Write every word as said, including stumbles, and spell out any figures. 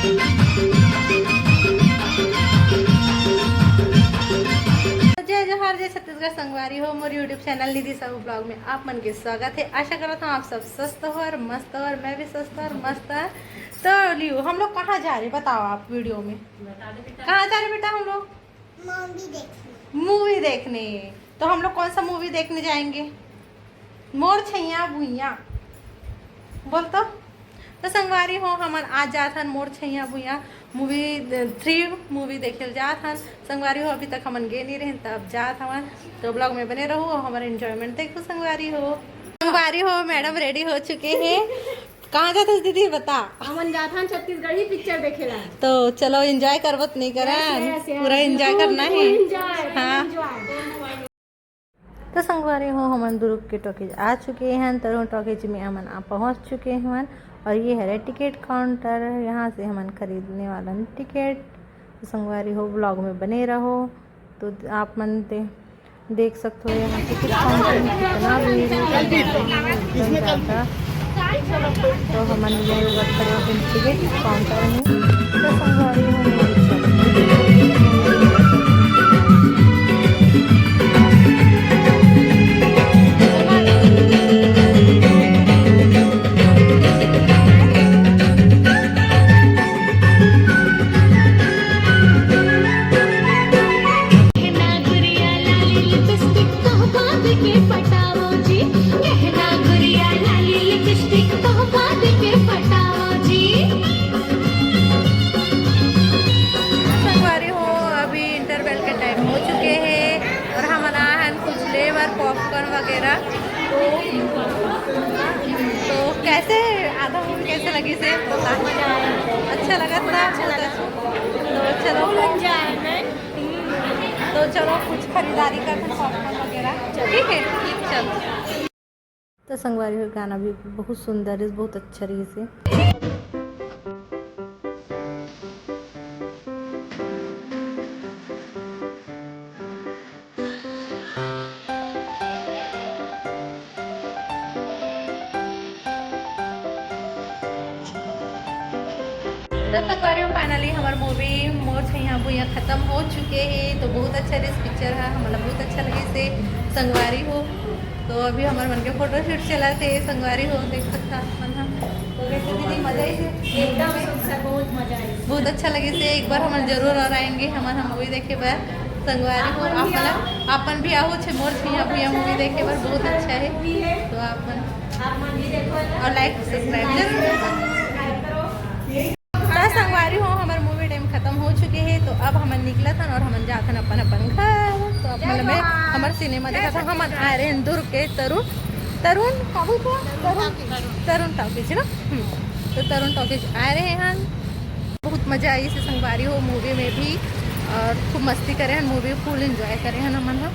जय जोहार, जय छत्तीसगढ़ संगवारी हो, मोर YouTube चैनल निधि साहू ब्लॉग में आप मन के स्वागत है। आशा करत हूँ आप सब स्वस्थ हो और मस्त हो और मैं भी स्वस्थ और मस्त है। तो लियो, हम लोग कहाँ जा रहे बताओ आप वीडियो में। कहाँ जा रहे बेटा हम लोग? मूवी देखने। मूवी देखने। तो हम लोग कौन सा मूवी देखने जाएंगे? मोर छैया भुइया। बोल तो। तो संगवारी हो, हमन आज जात हन मोर छैया भुइया मूवी, थ्री मूवी देखे जात हन। संगवारी हो, अभी तक हमन गे नहीं रहेन, तब जात हवन। तो ब्लॉग में बने रहू और हमारे एंजॉयमेंट देखू संगवारी हो। संगवारी हो, मैडम रेडी हो चुके हैं। कहाँ जात हस दीदी, बता। हमन जात हन छत्तीसगढ़ी पिक्चर देखे ला। तो चलो, एंजॉय करबो त नहीं करन? पूरा एंजॉय करना है। हाँ। तो संगवारी हो, हमन दुर्ग के टॉकीज आ चुके हैं। तरुण टॉकीज में हमन आ पहुँच चुके हैं और ये हरे टिकट काउंटर। यहाँ से हमन खरीदने वाला टिकट। तो संगवारी हो, ब्लॉग में बने रहो। तो आप मन ते देख सकते हो यहाँ टिकट काउंटर में कितना भीड़ है। एकदम ज़्यादा। तो हमन ये लोग खड़े होकर टिकट काउंटर में। तो संगवारी हो, संगवारी हो, अभी इंटरवल के टाइम हो चुके हैं और हमन आए हैं कुछ लेबर पॉपकॉर्न वगैरह। तो, तो कैसे, आधा मूवी कैसे लगिस? बता। अच्छा लगा था? अच्छा लगा। तो चलो, तो चलो कुछ खरीदारी करते हैं, पॉपकॉर्न वगैरह। ठीक है, चलो। तो संगवारी हो, गाना भी बहुत सुंदर है, बहुत अच्छा रहिस हे। तो संगवारी हो, finally हमर मूवी मोर छैया भुइया खत्म हो चुके हे। तो बहुत अच्छा रहिस पिक्चर हा, हमला बहुत अच्छा लगिस हे संगवारी हो। तो अभी हमर मन के फोटोशूट चलत हे संगवारी हो, देख सकता आप मन हा। तो कैसे दीदी, मजा आइस हे? एकदम सुंदर, बहुत मजा आइस। बहुत अच्छा लगिस हे। एक बार हमन जरूर और आएंगे हमन हा मूवी देखे बर। संगवारी हो, आप मन अपन भी आहू छे मोर छैया भुइया मूवी देखे बर, बहुत अच्छा हे। तो आप मन और लाइक सब्सक्राइब जरूर करना। तो संगवारी हो, हमर मूवी टाइम खत्म हो चुके हे, तो अब हमन निकलत हन और हमन जात हन अपन अपन घर। तो अब मतलब मैं हमर सिनेमा देखत हन, हमन आए रहे दुर्ग के तरुण, तरुण का बोलते हैं? तरुण, तरुण टॉकीज ना। हम्म। तो तरुण टॉकीज आए रहे हन। बहुत मजा आइस हे संगवारी हो मूवी में भी, और खूब मस्ती करे हन, मूवी फुल एंजॉय करे हन हमन ह।